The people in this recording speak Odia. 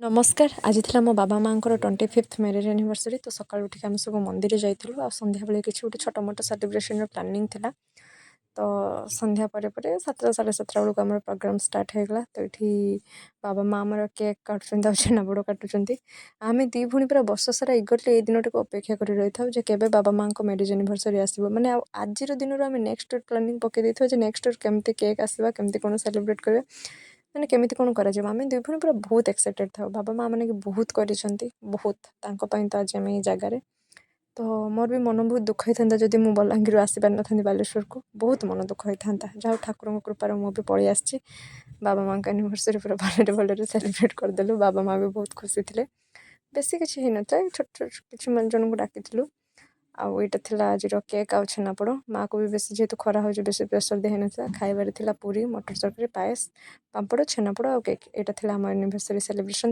ନମସ୍କାର। ଆଜି ଥିଲା ମୋ ବାବା ମାଆଙ୍କର 25th marriage anniversary. ତ ସକାଳୁ ଉଠିକି ଆମେ ସବୁ ମନ୍ଦିର ଯାଇଥିଲୁ ଆଉ ସନ୍ଧ୍ୟାବେଳେ କିଛି ଗୋଟେ ଛୋଟ ମୋଟ ସେଲିବ୍ରେସନ୍ର ପ୍ଲାନିଂ ଥିଲା। ତ ସନ୍ଧ୍ୟା ପରେ ପରେ 7ଟା 7:30 ବେଳକୁ ଆମର ପ୍ରୋଗ୍ରାମ୍ ଷ୍ଟାର୍ଟ ହେଇଗଲା। ତ ଏଠି ବାବା ମା ଆମର କେକ୍ କାଟୁଛନ୍ତି ଆଉ ଛେନାପୋଡ଼ କାଟୁଛନ୍ତି। ଆମେ ଦୁଇ ଭଉଣୀ ପୁରା ବର୍ଷ ସାରା ଇଗରଲି ଏଇ ଦିନଟିକୁ ଅପେକ୍ଷା କରି ରହିଥାଉ ଯେ କେବେ ବାବା ମାଆଙ୍କ ମ୍ୟାରେଜ୍ ଆନିଭର୍ସରୀ ଆସିବ। ମାନେ ଆଉ ଆଜିର ଦିନରୁ ଆମେ ନେକ୍ସଟ ଇୟର୍ ପ୍ଲାନିଂ ପକାଇ ଦେଇଥାଉ ଯେ ନେକ୍ସଟ ଇୟର୍ କେମିତି କେକ୍ ଆସିବା, କେମିତି କ'ଣ ସେଲିବ୍ରେଟ୍ କରିବା, ମାନେ କେମିତି କ'ଣ କରାଯିବ। ଆମେ ଦୁଇ ଭଉଣୀ ପୁରା ବହୁତ ଏକ୍ସାଇଟେଡ଼ ଥାଉ। ବାବା ମା ମାନେ ବହୁତ କରିଛନ୍ତି, ବହୁତ ତାଙ୍କ ପାଇଁ ତ ଆଜି ଆମେ ଏଇ ଜାଗାରେ। ତ ମୋର ବି ମନ ବହୁତ ଦୁଃଖ ହେଇଥାନ୍ତା ଯଦି ମୁଁ ବଲାଙ୍ଗୀରରୁ ଆସିପାରିନଥାନ୍ତି ବାଲେଶ୍ୱରକୁ। ବହୁତ ମନ ଦୁଃଖ ହେଇଥାନ୍ତା। ଯାହା ହଉ, ଠାକୁରଙ୍କ କୃପାରୁ ମୁଁ ବି ପଳେଇ ଆସିଛି। ବାବା ମାଆଙ୍କ ଆନିଭର୍ସରୀ ପୁରା ଭଲରେ ଭଲରେ ସେଲିବ୍ରେଟ୍ କରିଦେଲୁ। ବାବା ମା ବି ବହୁତ ଖୁସି ଥିଲେ। ବେଶୀ କିଛି ହେଇନଥିଲା, ଛୋଟ ଛୋଟ କିଛି ଜଣଙ୍କୁ ଡାକିଥିଲୁ। ଆଉ ଏଇଟା ଥିଲା ଆଜିର କେକ୍ ଆଉ ଛେନାପୋଡ଼। ମାଆକୁ ବି ବେଶୀ, ଯେହେତୁ ଖରା ହେଉଛି, ବେଶୀ ପ୍ରେସର୍ ଦିଆ ହେଇନଥିଲା। ଖାଇବାରେ ଥିଲା ପୁରୀ, ମଟର ତରକାରୀ, ପାଏସ, ପାମ୍ପଡ଼, ଛେନାପୋଡ଼ ଆଉ କେକ୍। ଏଇଟା ଥିଲା ଆମ ଆନିଭର୍ସରୀ ସେଲିବ୍ରେସନ୍।